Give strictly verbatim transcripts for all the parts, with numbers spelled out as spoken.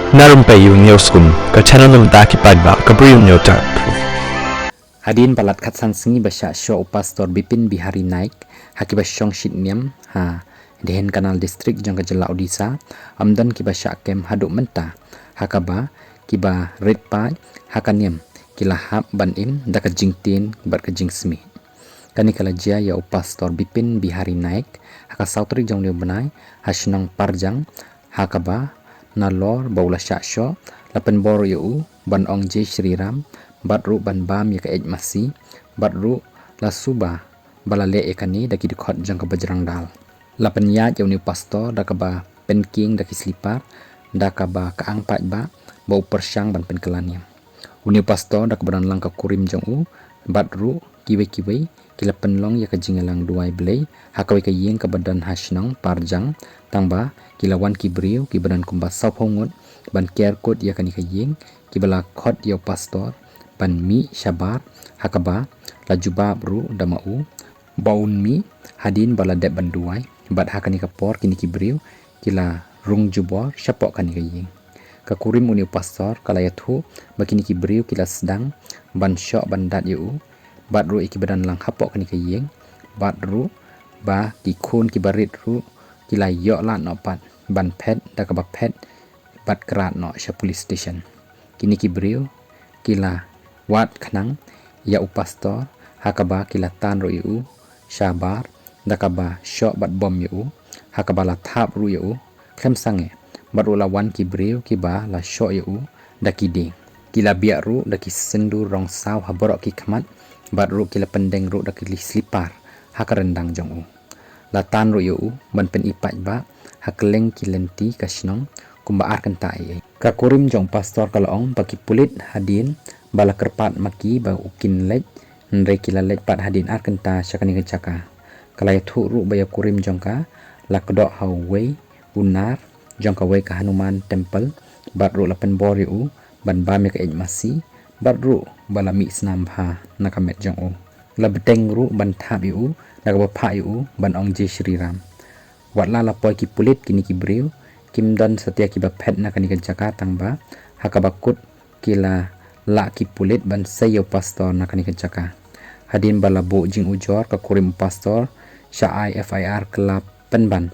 Na Rympei U News Kum, ka channel na bynta ki paidbah ka Bri U News Tap. Hadien ba la khatsan sngi ba shah shoh u Pastor Bipin Bihari Naik ha kiba shong shit niam ha Dhenkanal District jong ka jylla Odisha, ym don kiba shah kem haduh mynta, ha kaba kiba rit paid ha ka niam ki la hap ban im da ka jingtien bad ka jingsmih. Kane ka la jia ïa u Pastor Bipin Bihari Naik ha ka saw tarik jong une u bnai ha shnong Parjang, ha kaba nalor ba u la shah shoh, la pynbor ïa u ban ong Jai Shri Ram, bad ruh ban bam ïa ka eit masi, bad ruh la suba ba la leh ïa kane da ki dkhot jong ka Bajrang Dal. La pynïaid ïa une u pastor da kaba pynkieng da ki slipar, da kaba ka ang paidbah ba u pyrshang ban pynkylla niam. Une u pastor da kaba don lang ka kurim jong u bad ruh kiwei kiwei ki la pynlong ïa ka jingïalang duwai Blei ha kawei ka ïing kaba don ha shnong Parjang, tangba ki la wan ki briew kiba don kumba sawphew ngut ban ker kut ïa kane ka ïing, kiba la khot ïa u pastor ban mih shabar, ha kaba la jubab ruh da ma u ba un mih hadien ba la dep ban duwai. Bad ha kane ka por kine ki briew ki la rung jubor shapoh kane ka ïing. Ka kurim une u pastor ka la ïathuh ba kine ki briew ki la sdang ban shoh ban dat ïa u bad ruh ïa kiba don lang hapoh kane ka ïing, bad ruh ba ki khun kiba rit ruh ki la ïoh lad noh pat ban phet da kaba phet bad krat noh sha police station. Kine ki briew ki la wad khnang ïa u pastor, ha kaba ki la tan ruh ïa u shabar da kaba shoh bad bom ïa u, ha kaba la thap ruh ïa u khlem sangeh, bad ruh la wan ki briew kiba la shoh ïa u da ki dieng. Ki la biah ruh da ki sindur rong saw ha baroh ki khmat, bad ruh ki la pyndeng ruh da ki slipar ha ka ryndang jong u. La tan ruh ïa u ban pyni paidbah ha kylleng ki lynti ka shnong kumba ar kynta ei ei. Ka kurim jong u pastor ka la ong ba ki pulit hadien ba la kyrpad ma ki ba u kin leit, hynrei ki la leit pat hadien ar kynta sha kane ka jaka. Ka la ïathuh ruh ba ïa u kurim jong ka la kdoh ha uwei u nar jong kawei ka Hanuman Temple, bad ruh la pynbor ïa u ban bam ïa ka eit masi, bad ruh ba la mih snam bha na ka met jong u. La bteng ruh ban thap ïa u da kaba phah ïa u ban ong Jai Shri Ram. Wat la la poi ki pulit, kine ki briew kim don satia kiba phet na kane ka jaka, tangba ha kaba kut ki la lah ki pulit ban sei ïa u pastor na kane ka jaka. Hadien ba la buh jingujor, ka kurim u pastor sha ai F I R ka la pynban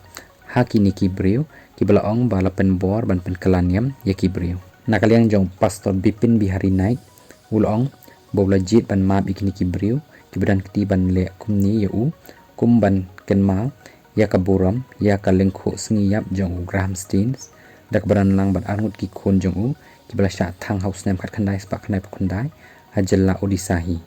ha kine ki briew kiba la ong ba la pynbor ban pynkylla niam ïa ki briew. Na ka liang jong u Pastor Bipin Bihari Naik, u la ong ba u la jied ban map ïa kine ki briew kiba don kti ban leh kumne ïa u, kum ban kynmaw ïa ka burom ïa ka lyngkhuh sngi ïap jong u Graham Staines, da kaba don lang bad arngut ki khun jong u kiba la shah thang ha u snem khatkhyndai spah khyndaiphew khyndai ha jylla Odisha hi.